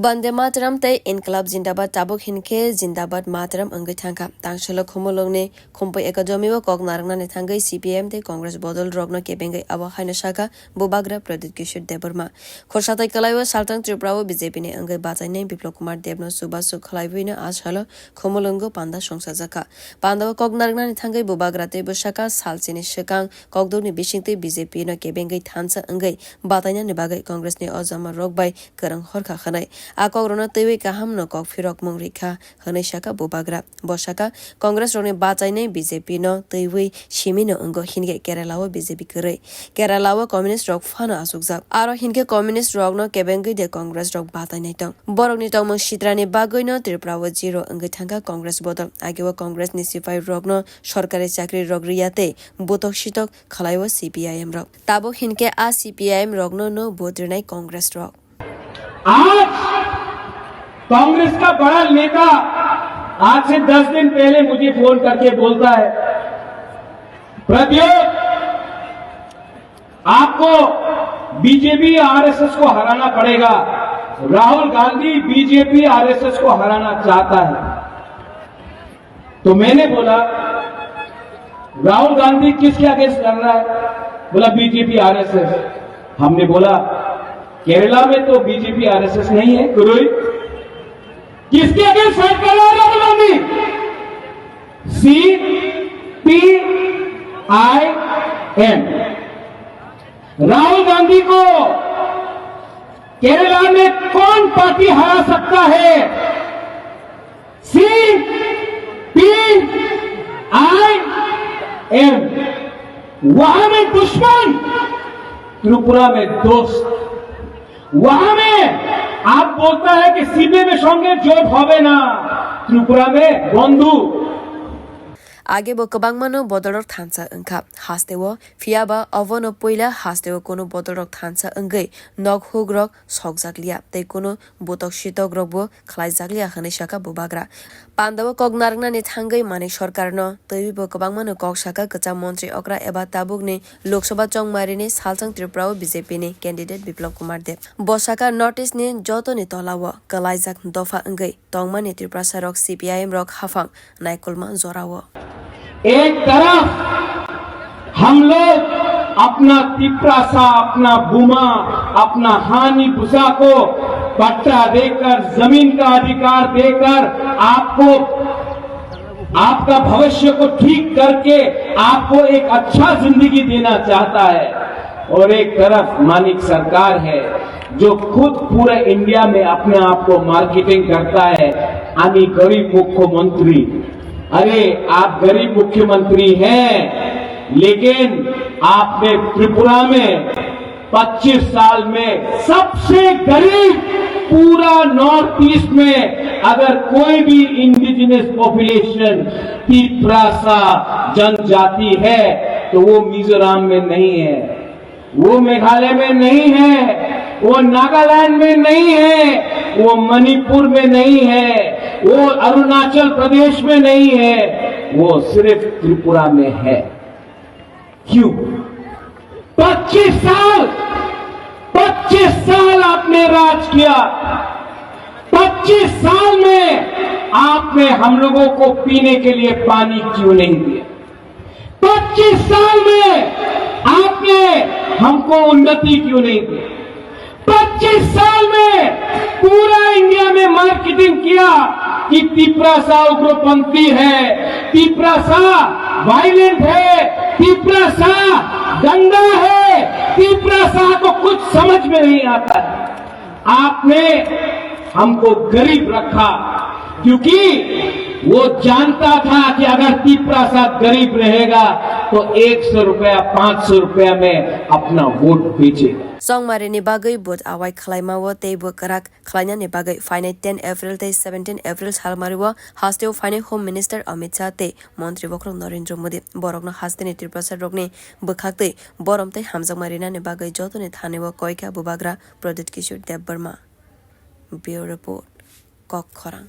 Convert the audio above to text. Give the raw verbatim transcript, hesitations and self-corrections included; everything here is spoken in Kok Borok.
Bande Mataram tei Inklab Jindabad tabuk hinkhe Jindabad Mataram wngwi thangkha. Tangsalo Khumulwngni Khumpui Academy o kok narwknani thangwi C P I M tei Congress bodol rokno kebengwi abo haino sakha Bubagra Pradyut Kishore Debbarma. Khorsa tei kwlaiwi saltang Tripura o B J P ni wngwi bachainai Biplab Kumar Deb no chubachu khwlaiwi no a salo Khumulwngo panda songchajakha. Panda o kok narwknani thangwi Bubagra tei bwsakha salchini swkang kokdokni bisingtwi B J P no kebengwi thansa wngwi batainani bagwi Congress ni ojama rok bai kwrwng horkha hwnwi. A kok rokno twiwi kaham no kok phirokmung rikha hwnwi sakha Bubagra. Bo sakha, Congress rokni bachainai B J P no twiwi simi no wngo hinkhe Kerala o B J P kwrwi. Kerala o communist rok phano achukjak. Aro hinkhe communist rokno kebengwi de Congress rok batainai tong. Borokni tongmung sitrani bagwino Tripura o zero wngwi thangkha Congress bodol. Ageo Congress ni sipai rokno sorkari chakri rok riya tei butok sitok khlaiwi C P I M rok. Tabuk hinkhe a C P I M rokno no vote rinai Congress rok. आज कांग्रेस का बड़ा नेता आज से दस दिन पहले मुझे फोन करके बोलता है, "प्रद्योत, आपको बीजेपी आरएसएस को हराना पड़ेगा, राहुल गांधी बीजेपी आरएसएस को हराना चाहता है।" तो मैंने बोला, "राहुल गांधी किसके अगेंस्ट लड़ रहा है?" बोला, "बीजेपी आरएसएस।" हमने बोला, "केरला में तो बीजेपी आरएसएस नहीं है, कुरुई। किसके अगेंस्ट फाइट कर रहा है Rahul Gandhi?" C P I M. Rahul Gandhi को केरला में कौन पार्टी हरा सकता है? C P I M. वहां में दुश्मन, त्रिपुरा में दोस्त। वहां में आप बोलता है कि सीपीएम में संगे जोट होबे ना, त्रिपुरा में बंधु। Age bo kwbangmano bodolrok thansa wngkha hasteo, phiya ba obono puila hasteo kunu bodolrok thansa wngwi nok hukrok sokjakliya tei kunu butok sitokrokbo khlaijakliya hwnwi sakha Bubagra. Pandao kok narwknani thangwi Manik Sarkarno twiwi bo kwbangmano kok sakha kwcham montri okra eba tabukni Lok Sabha chongmarini salchang Tripura o B J P ni candidate Biplab Kumar Deb. Bo sakha North East ni jotoni tolao kwlaijak dopha wngwi tongmani Tiprasa rok C P I M rok haphang naikolma jorao. एक तरफ हम लोग अपना तिप्रासा, अपना बुमा, अपना हानि बुसा को पट्टा देकर, जमीन का अधिकार देकर आपको, आपका भविष्य को ठीक करके आपको एक अच्छा जिंदगी देना चाहता है, और एक तरफ मानिक सरकार है जो खुद पूरे इंडिया में अपने आप को मार्केटिंग करता है, "আমি গরিব মুখ্যমন্ত্রী।" अरे, आप गरीब मुख्यमंत्री हैं, लेकिन आपने त्रिपुरा में पच्चीस साल में सबसे गरीब, पूरा नॉर्थ ईस्ट में अगर कोई भी इंडिजिनस पॉपुलेशन तिप्रासा जनजाति है, तो वो मिजोरम में नहीं है, वो मेघालय में नहीं है, वो नागालैंड में नहीं है, वो मणिपुर में नहीं है, वो अरुणाचल प्रदेश में नहीं है, वो सिर्फ त्रिपुरा में है। क्यों? पच्चीस साल, पच्चीस साल आपने राज किया। पच्चीस साल में आपने हम लोगों को पीने के लिए पानी क्यों नहीं दिया? पच्चीस साल में आपने हमको उन्नति क्यों नहीं दी? पच्चीस साल में पूरा इंडिया में मार्केटिंग किया कि तिप्रासा उग्रपंथी है, तिप्रासा वायलेंट है, तिप्रासा गंदा है, तिप्रासा को कुछ समझ में नहीं आता है। आपने हमको गरीब रखा, क्योंकि वो जानता था कि अगर तिप्रासा गरीब रहेगा, तो एक सौ रुपया, पाँच सौ रुपया में अपना वोट बेचेगा। Chongmarini bagwi vote awai khwlaima o tei bo kwrak khwlainani bagwi phainai ten April tei seventeen April salmari o hasteo phainai Home Minister Amit Shah tei Montri bokhorok Narendra Modi borokno hasteni Tiprasa rokni bwkhaktwi borom tei hamjakma rinani bagwi jotoni thani o koika Bubagra Pradyut Kishore Debbarma. Bureau Report, Kok Khorang.